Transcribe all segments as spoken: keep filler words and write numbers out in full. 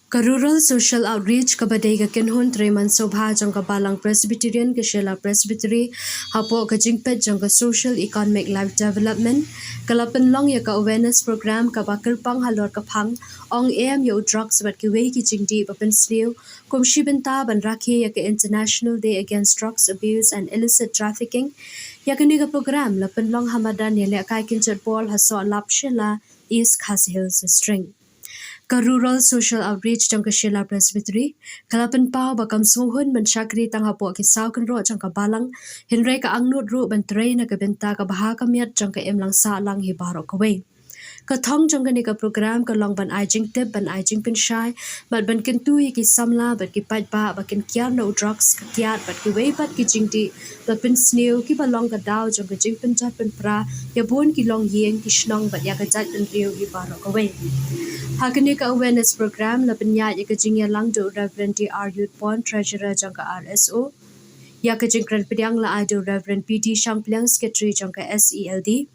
Ka Rural Social Outreach, kaba dei ka kynhun trei man sngewbha jong ka Balang Presbyterian ka Shella Presbytery, hapoh ka jingpeit jong ka Social Economic Life Development, ka la pynlong ïa ka awareness program kaba kyrpang halor ka phang ong em ïa u drugs bad kiwei ki jingdih ba pynsniew, kum shi bynta ban rakhe ïa ka International Day Against Drugs Abuse and Illicit Trafficking. Ïa kane ka program la pynlong ha madan ïalehkai kynjat ball ha Sohlap, Shella, East Khasi Hills District. Ka Rural Social Outreach jong ka Shella Presbytery ka la pynpaw ba kam sngewhun ban shakri tang hapoh ki saw kynroh jong ka balang, hynrei ka angnud ruh ban trei na ka bynta ka bha ka miat jong ka imlang sahlang hi baroh kawei. Ka thong jong kane ka program ka long ban ai jingtip, ban ai jingpynshai bad ban kyntu ïa ki samla bad ki paidbah ba kin kiar na u drugs, ka kiad bad kiwei pat ki jingdih ba pynsniew kiba long ka daw jong ka jingpynjot pynpra ïa bun ki longïing, ki shnong bad ïa ka jaitbynriew hi baroh kawei. Ha kane ka awareness program la pynïaid ïa ka jingïalang da u Reverend D R Yutpon, Treasurer jong ka R S O. Ïa ka jingkren pdiang la ai da u Reverend P D Shangpliang, Secretary jong ka S E L D.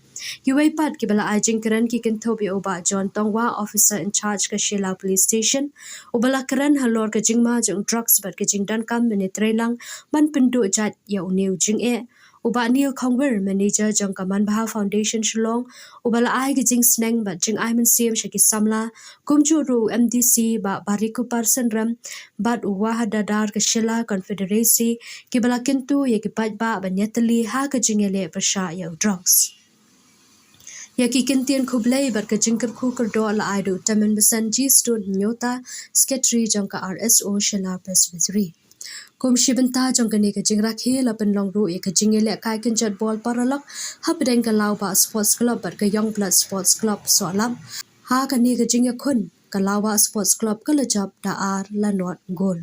Kiwei pat kiba la ai jingkren ki kynthup ïa u Bah John Tongwa, Officer in Charge ka Shella Police Station, uba la kren halor ka jingma jong drugs bad ka jingdonkam ban ïatreilang ban pynduh jait ïa une u jingeh. U Bah Neil Khongwir, Manager jong ka Manbha Foundation Shillong, uba la ai ka jingsneng bad jingai mynsiem sha ki samla, kumjuh ruh u M D C Bah Barikupar Synrem bad u Wahadadar ka Shella Confederacy, kiba la kyntu ïa ki paidbah ban ïatylli ha ka jingïaleh pyrshah ïa u drugs. Ïa ki kyntien khublei bad ka jingkyrkhu kyrdoh la ai da u Tymmen Basan G Stone Hynñiewta, Secretary jong ka R S O Shella Presbytery. Kum shi bynta jong kane ka jingrakhe la pynlong ruh ïa ka jingïalehkai kynjat ball paralok hapdeng ka Lawbah Sports Club bad ka Young Blood Sports Club Sohlap. Ha kane ka jingïakhun, ka Lawbah Sports Club ka la jop da ar la nod gol.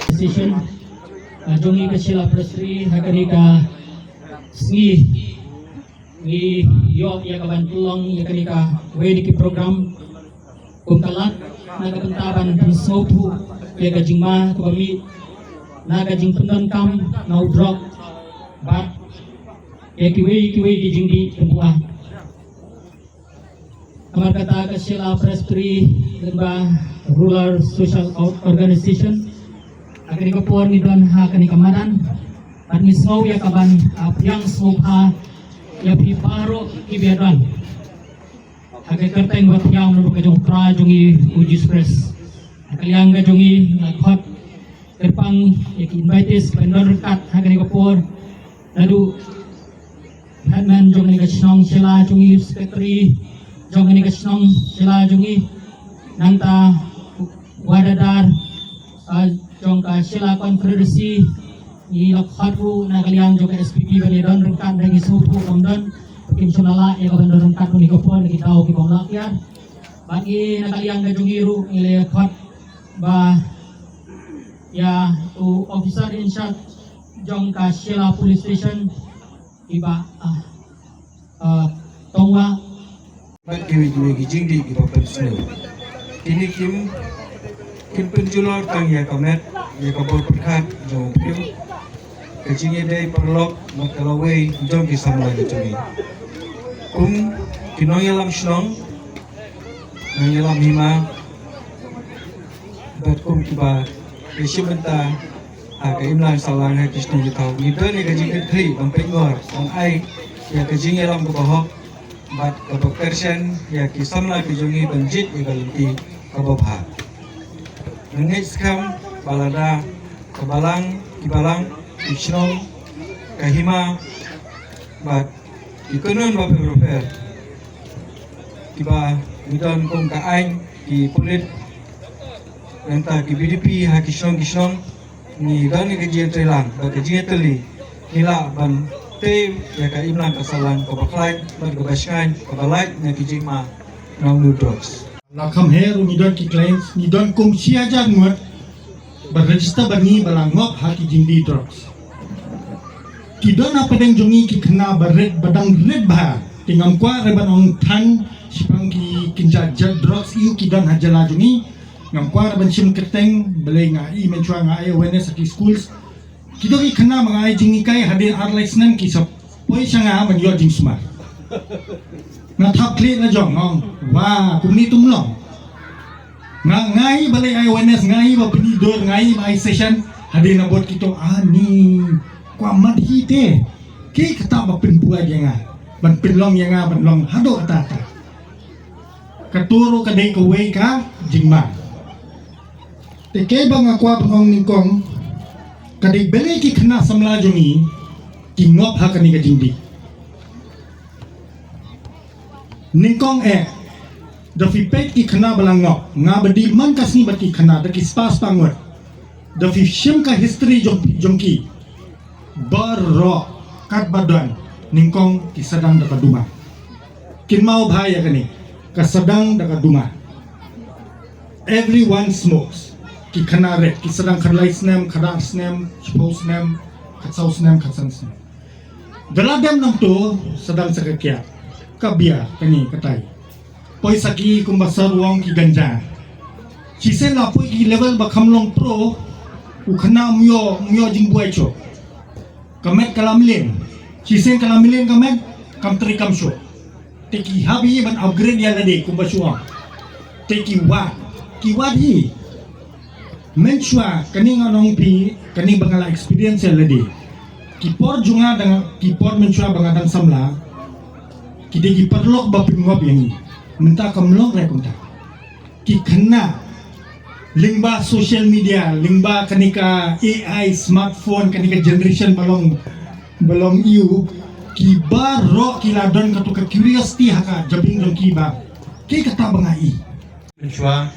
Decision, ah, jong ngi ka Shella Presbytery ha kane ka sngi ngi ïoh ïa ka ban pynlong ïa kane kawei na ki program kum ka lad na ka bynta ban pynsngewthuh ïa ka jingma kaba mih na ka jingpyndonkam na u drok bad ïa kiwei kiwei ki jingdih pynpua. Namar kata ka Shella Presbytery lyngba Rural Social Or-, Organization, ha kane ka por ngi don ha kane ka madan bad ngi sngew ïa ka ban, ah, pdiang sngewbha ïa phi baroh kiba ïadon ha ka kyrteng ba thiang naduh ka jong u Trai jong ngi u Jisu Khrist. Ha ka liang ka jong ngi nga khot kyrpang ïa ki invitees kiba don ryngkat ha kane ka por, naduh headman jong kane ka shnong Shella jong ngi, secretary jong kane ka shnong Shella jong ngi, nangta Wahadadar, ah, jong ka Shella Confederacy, ngi la khot ruh na ka liang jong ka S P P ban ïadon ryngkat, hynrei ngi sngewthuh kam don, kin shym la lah ïa ka ban don ryngkat ha kane ka por na ki daw ki bym lah kiar. Bad ngi na ka liang ka jong ngi ruh ngi la khot ba ïa u officer in charge jong ka Shella Police Station, i Bah, ah, ah, Tongwa. Bad kiwei kiwei ki jingdih kiba pynsniew. Kine kim, kim pynjulor tang ïa ka met, ïa ka bor pyrkhat jong u briew. Ka jingïadei paralok bad ka lawei jong ki samla ki jong ngi. Kum ki nongïalam shnong, nongïalam hima, bad kum kiba ïashim bynta ha ka imlang sahlang ha ki shnong ki thaw, ngi don ïa ka jingkyrkhu ban pynngor, ban ai ïa ka jingïalam kaba hok bad kaba kyrshan ïa ki samla ki jong ngi ban jied ïa ka lynti kaba bha. Nga ngeit skhem ba lada ka balang, ki balang, ki shnong, ka hima bad ki kynhun bapher bapher kiba ngi don kum ka aiñ, ki pulit, nangta ki V D P ha ki shnong ki shnong, ngi don ïa ka jingïatreilang bad ka jingïatylli, ngi lah ban tei ïa ka imlang ka sahlang kaba khlaiñ bad kaba shngaiñ kaba lait na ki jingma na u drugs. La kham her ngi don ki clients, ngi don kum shi hajar ngut ba register bad ngi ba la ngop ha ki jingdih drugs. Ki don hapdeng jong ngi ki khynnah ba rit, ba dang rit bha, te ngam kwah re ban ong than Shaphang ki kynja jat drugs ïoh ki don ha jylla jong ngi. Ngam kwah ban shim kyrteng, balei nga i mynshuwa nga ai awareness ha ki schools. Kito ki khynnah ba nga ai jinghikai hadien ar lai snem ki sa poi sha nga ban ïoh jingsumar. Nga thap khlieh la jong, nga ong, wa, kumne ym long. Nga, nga hi balei ai awareness, nga hi ba pyni dur, nga hi ba ai session, hadien na bud kito, ani, kwah mat hi te. Ki kata ba pynbuaid ïa nga, ban pynlong ïa nga ban long haduh kata kata. Kato ruh ka dei kawei ka jingma. Te kaei ba nga kwah ban ong nyngkong, ka dei balei ki khynnah samla jong ngi ki ngop ha kane ka jingdih. Nyngkong eh, da phi peit ki khynnah ba la ngop, nga ba dih man ka sngi bad ki khynnah, da ki spah spah ngut. Da phi shim ka history jong, jong ki, baroh katba don, nyngkong ki sdang da ka duma. Kynmaw bha ïa kane, ka sdang da ka duma. Everyone smokes. Ki khynnah rit, ki sdang khatlai snem, khatar snem, shiphew snem, khatsaw snem, khatsan snem. Da la dem nangto, sdang sa ka kiad, ka bia, kane katai. Poi sa ki kumba sar wong ki ganja. Shisien la poi ki level ba kham long pro, u khynnah um ïoh, um ïoh jingbuaid shuh. Ka met ka la mlien. Shisien ka la mlien ka met, kam trei kam shuh. Te ki hap hi ban upgrade ïa lade kumba shu ong. Te ki wad, ki wad hi. Mynshuwa, kane nga ong phi, kane ba nga la experience ïa lade. Ki por jong nga dang, ki por mynshuwa ba nga dang samla. Ki dei ki paralok ba pynngop ïa ngi. Mynta kam long re kumta. Ki khynnah, lyngba social media, lyngba kane ka A I, smartphone, kane ka generation ba long, ba long ïa u, ki baroh ki la don kato ka curiosity ha ka jabieng jong ki ba, kaei kata ba nga i. Mynshuwa,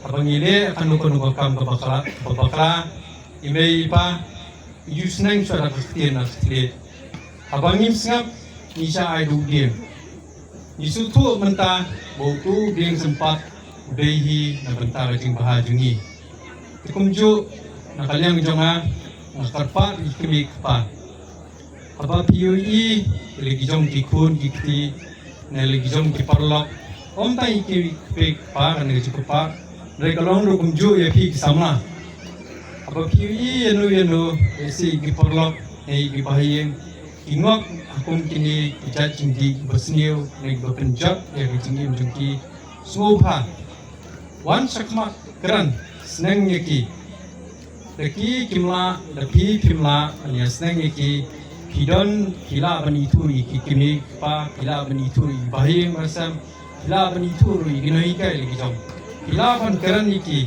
haba ngi leh kano kano ka kam kaba bakla, kaba bakla, i mei i pa, i ju sneng shuwa da ka ktien na ka ktien. Haba ngim sngap, ngi shah ai da u dieng. Ngi sngewthuh mynta ba uto u dieng sympat u dei hi na bynta ka jingbha jong ngi. Te kumjuh na ka liang jong nga, nga kyrpad ïa ki kmie ki kpa. Haba phi ïohi ïa la ki jong ki khun ki kti, ne la ki jong ki paralok, ym tang ïa ki kmie ki kpa, kane ka jingkyrpad, hynrei ka long ruh kumjuh ïa phi ki samla. Haba phi ïohi ïano ïano, ïa ki paralok ne ïa ki bahaïing, ki ngop ha kum kine ki jait jingdih kiba sniew ne kiba pynjot ïa ka jingim jong ki, sngewbha wan shakhmat, kren, sneng ïa ki. Da ki kim lah, da phi phim lah ban ïa sneng ïa ki. Phi don, phi lah ban ithuh ïa ki kmie ki kpa, phi lah ban ithuh ïa ki bahaïing bahasem, phi lah ban ithuh ruh ïa ki nonghikai la ki jong. Phi lah ban kren ïa ki,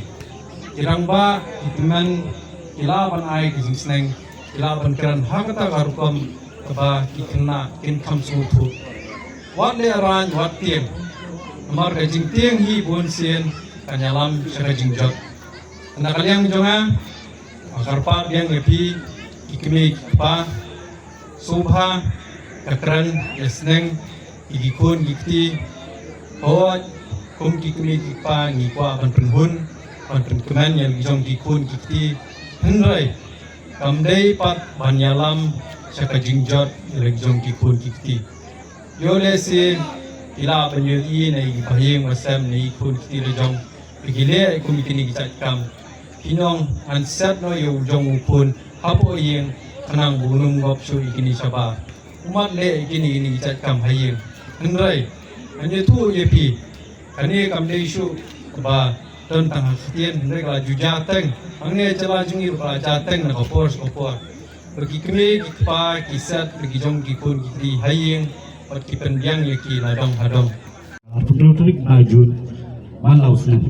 ki rangbah, ki tymmen, phi lah ban ai ka jingsneng, phi lah ban kren ha kata ka rukom kaba ki khynnah kin kham sngewthuh. Wat leh raiñ, wat tieng. Namar ka jingtieng hi bunsien kan ïalam sha ka jingjot. Na ka liang jong nga, nga kyrpad biang ïa phi ki kmie ki kpa, sngewbha ka kren ïa sneng ïa ki khun ki kti. Hooid, kum ki kmie ki kpa ngi kwah ban pynhun, ban pynkmen ïa la ki jong ki khun ki kti. Hynrei kam dei pat ban ïalam sha ka jingjot ïa la ki jong ki khun ki kti. Ïoh lehse ki lah ban ïohi na i bahaïing bahasem na i khun kti la jong, ba ki leh kum kine ki jait kam. Phi nong, ngan set noh ïa u jong u khun hapoh ïing, khnang ba un ym ngop shuh ïa kine shabar. U mat leh ïa kine, kine ki jait kam ha ïing. Hynrei ngan ïathuh ïa phi, kane kam dei shuh kaba don tang ha ktien, hynrei ka la ju jia teng. Hangne jylla jong ngi ruh ka la jia teng na ka por sha ka por. Ba ki kmie ki kpa ki set la ki jong ki khun ki kti ha ïing, bad ki pynbiang ïa ki na dong ha dong. Arphew hynriew tarik bnai June man la u snem.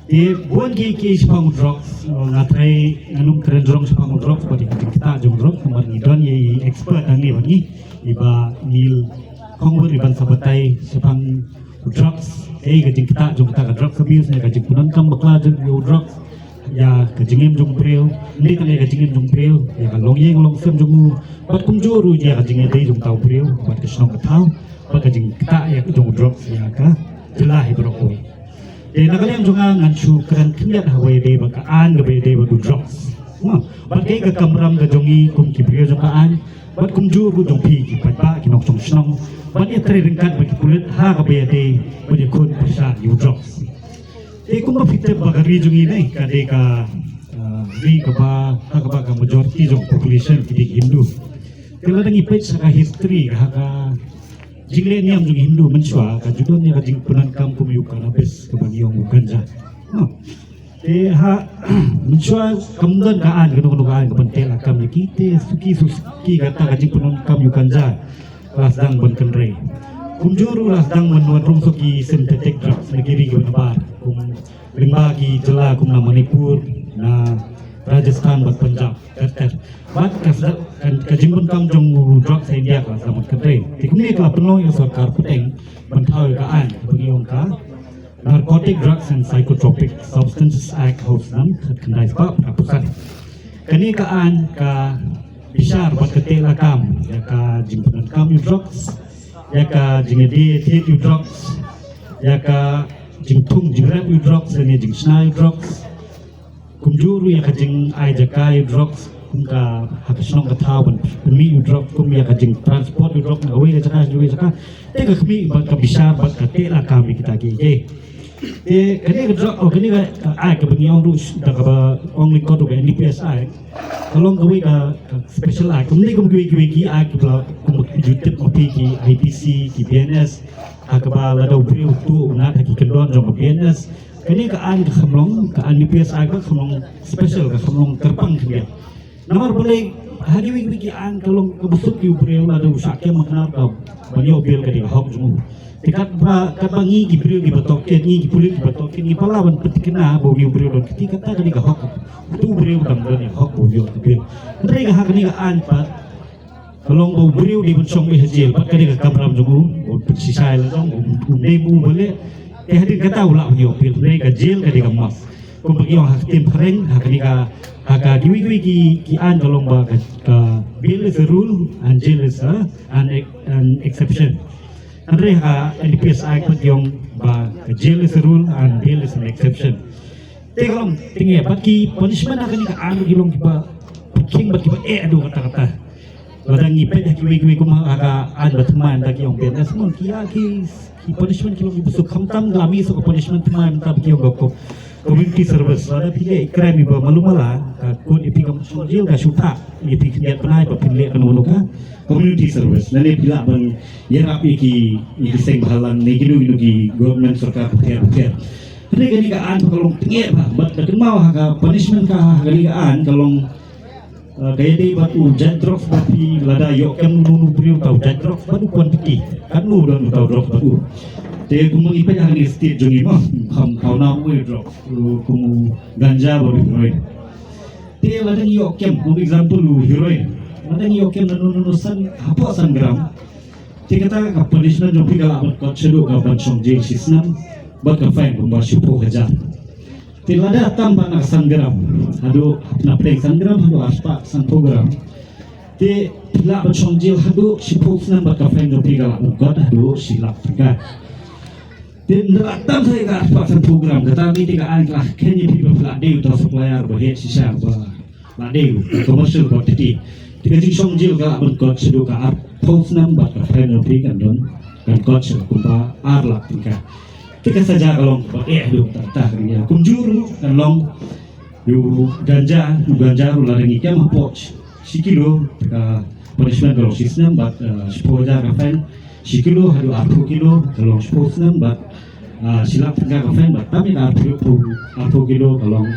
Te bun ki, ki shaphang u drugs, nga trai ngan ym kren jrong shaphang u drugs, bad ïa ka jingktah jong u drugs, namar ngi don ïa i expert hangne bad ngi, i Bah Neil Khongwir, i ban sa batai shaphang u drugs, ïa ka jingktah jong kata ka drugs abuse, ne ka jingpyndonkam bakla jong u drugs ïa ka jingim jong u briew, ne tang ïa ka jingim jong u briew, ïa ka longïing longsem jong u, bad kumjuh ruh ïa ka jingïadei jong uta u briew bad ka shnong ka thaw, bad ka jingktah ïa ka jong u drugs ïa ka jylla hi baroh kawei. Te na ka liang jong nga ngan shu kren khyndiat ha kaba ïadei bad ka aiñ kaba ïadei bad u drugs. Mo, bad kaei ka kamram ka jong ngi kum ki briew jong ka aiñ, bad kumjuh ruh jong phi ki paidbah ki nongshong shnong ban ïatrei ryngkat bad ki pulit ha kaba ïadei bad ïakhun pyrshah ïa u drugs. Te kumba phi tip ba ka ri jong ngi ne ka dei ka, ah, ri kaba ha kaba ka majority jong population ki dei Hindu. Te lada ngi peit sha ka history ha ka jingleh niam jong Hindu mynshuwa ka ju don ïa ka jingpyndonkam kum ïa u cannabis kaba ngi ong u ganja. Te ha mynshuwa kam don ka aiñ kano kano ka aiñ ka ban teh lakam ïa ki, te suki suki kata ka jingpyndonkam ïa u ganja la sdang ban kynrei. Kumjuh ruh la sdang ban wan rung sha ki synthetic drugs na ki ri kiba nabar kum lyngba ki jylla kum na Manipur, na Rajasthan bad Punjab ter ter. Bad ka sdang ka jingpyndonkam jong u drugs ha India ka la sdang ban kynrei. Te kumne ka la pynlong ïa ka sorkar pateng ban thaw ïa ka aiñ kaba ngi ong ka Narcotic Drugs and Psychotropic Substances Act ha u snem khatkhyndai spah phra phew san. Kane ka aiñ ka bishar bad ka teh lakam ïa ka jingpyndonkam ïa u drugs, ïa ka jingïadie thied ïa u drugs, ïa ka jingthung jingrep ïa u drugs, ïa ka jingshna ïa u drugs. Kumjuh ruh ïa ka jingai jaka ïa u drugs kum ka ha ka shnong ka thaw ban pynmih ïa u drugs kum ïa ka jingtransport ïa u drugs na kawei ka jaka sha kawei ka jaka. Te ka khmih bad ka bishar bad ka teh lakam ïa kita kiei kiei. Te kane ka drug, oh, kane ka, ka act kaba ngi ong ruh da kaba ong lyngkot ruh ka N D P S act. Ka long kawei ka, ka special act. Kumne kum kiwei kiwei ki act kaba kum ki ju tip ma phi ki I P C, ki B N S. Ha kaba lada u briew u tuh u nat ha ki kyndon jong ka B N S. Kane ka aiñ ka kham long, ka N D P S act ka kham long special, ka kham long kyrpang khyndiat. Namar balei ha kiwei kiwei ki aiñ ka long kaba suk ïa u briew lada u shah kem ha khnar ka ban ïoh bail ka dei ka hok jong u. Te katba, katba ngi ki briew kiba tohkit, ngi ki pulit kiba tohkit, ngi pala ban pynthikna ba une u briew don kti, kata ka dei ka hok. Utu u briew dang don ïa ka hok ba u ïoh ka bail. Hynrei ka ha kane ka aiñ pat ka long ba u briew dei ban shong beit ha jail bad ka dei ka kamram jong u, u pynshisha ïa la jong u, u dei u balei. Te hadien kata u lah ban ïoh bail, hynrei ka jail ka dei ka must. Kumba ki ong ha ka ktien phareng, ha kane ka, ha ka kiwei kiwei ki, ki aiñ ka long ba ka, ka bail is a rule and jail is a, an, ex- an exception. Hynrei ha N D P S act pat ki ong ba ka jail is a rule and bail is an exception. Te ka long tynge bad ki punishment ha kane ka aiñ ki long kiba khing bad kiba eh haduh katta katta. Lada ngi peit ha kiwei kiwei kum ha ka aiñ ba thymmai mynta ki ong B N S mon ki ïa ki, ki punishment ki long kiba suk, khamtam la mih suk ka punishment thymmai mynta ba ki ong ka ko-, community service. Lada phi leh crime ba malu mala ka court ïa phi kam shong jail, ka shu thah ïa phi khyndiat bnai ba phin leh kano kano ka community service. Lane phi lah ban ïarap ïa ki, ïa ki seng bhalang ne kino kino ki government sorkar bapher bapher. Hynrei kane ka aiñ ka long tynge bha bad ka kynmaw ha ka punishment ka ha kane ka aiñ ka long, eh, ka ïadei bad u jait drugs ba phi lada ïoh kem uno uno u briew uta u jait drugs bad u quantity. Katno don uta u drugs bad u. Te kum ngi peit ha kane ka state jong ngi mo, kham kham na u drugs, u kum u ganja bad u heroin. Te lada ngi ïoh kem, for example u heroin, lada ngi ïoh kem na uno uno san, hapoh san gram. Te kata ka punishment jong phi ka lah ban kot shaduh ka ban shong jail shi snem bad ka fine kumba shiphew hajar. Te lada tam bad na ka san gram haduh, na pdeng san gram haduh arspah sanphew gram, te phi lah ban shong jail haduh shiphew snem bad ka fine jong phi ka lah ban kot haduh shi lak tyngka. Te ynda la tam sa ïa ka arspah sanphew gram, kata ka mih te ka aiñ ka la kheiñ ïa phi ba phi la dei uta u supplier ba heh shisha ba la dei u commercial quantity. Te ka jingshong jail ka lah ban kot shaduh ka arphew snem bad ka fine jong phi kan don, kan kot shaduh kumba ar lak tyngka. Te ka saja ka long kaba eh haduh katta katta ka ri ïa. Kumjuh ruh kan long ïa u ganja, u ganja ruh lada ngi kem hapoh shi kilo, te ka punishment ka long shi snem bad, eh, shiphew hajar ka fine. Shi kilo haduh arphew kilo ka long shiphew snem bad, eh, shi lak tyngka ka fine bad tam ïa ka arphew, arphew kilo ka long,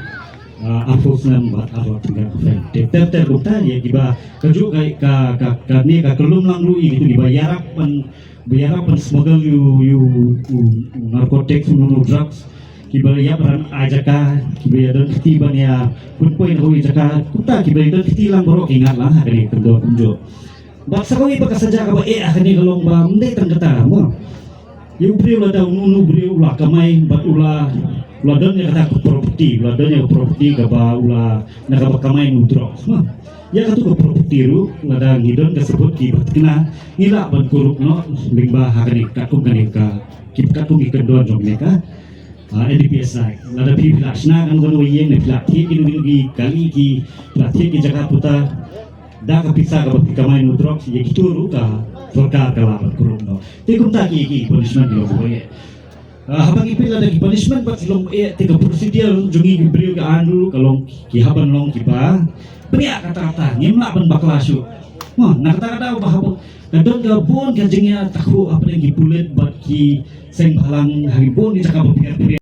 eh, arphew snem bad ar lak tyngka ka fine. Te ter ter kumta ïa kiba kajuh ka, ka, ka, kane ka kyllum lang ruh ïa kito kiba ïarap ban ba ïarap ban smuggle ïa u, ïa u, u, u narcotics, u, u drugs. Kiba ïa ban ai jaka, kiba ïa don kti ban ïa pynpoi na kawei jaka, kumta kiba ïa don kti lang baroh ki ngat lang ha kane ka kyndon kumjuh. Bad sa kawei pat ka saja kaba eh ha kane ka long ba ym dei tang kata mo. Ïa u briew lada uno uno u briew u la kamai bad u la, u la don ïa kata ka property, u la don ïa ka property kaba u la, na kaba kamai u drugs mo. Ïa katu ka property ruh lada ngi don ka sabut kiba thikna, ngi lah ban kurup noh lyngba ha kane katkum kane ka, ki katkum ki kyndon jong kane ka, ah, N D P S act. Lada phi, phi la shna kano kano ka ïing ne phi la thied kino kino ki kali ki, phi la thied ki jaka puta da ka pisa kaba phi kamai na u drugs, ïa kito ruh ka, Sorkar ka lah ban kurup noh. Te kumta ki, ki punishment ki long ba eh. Ah, haba ngi peit lada ki punishment bad ki long eh, te ka procedure jong ngi ki briew ka aiñ ruh ka long ki hap ban long kiba bniah kata kata, ngim lah ban bakla shuh. Mo, na kata kata ba haba ka don ka bun ka jingïatakhuh hapdeng ki pulit bad ki seng bhalang ha ki bun ki jaka bapher bapher.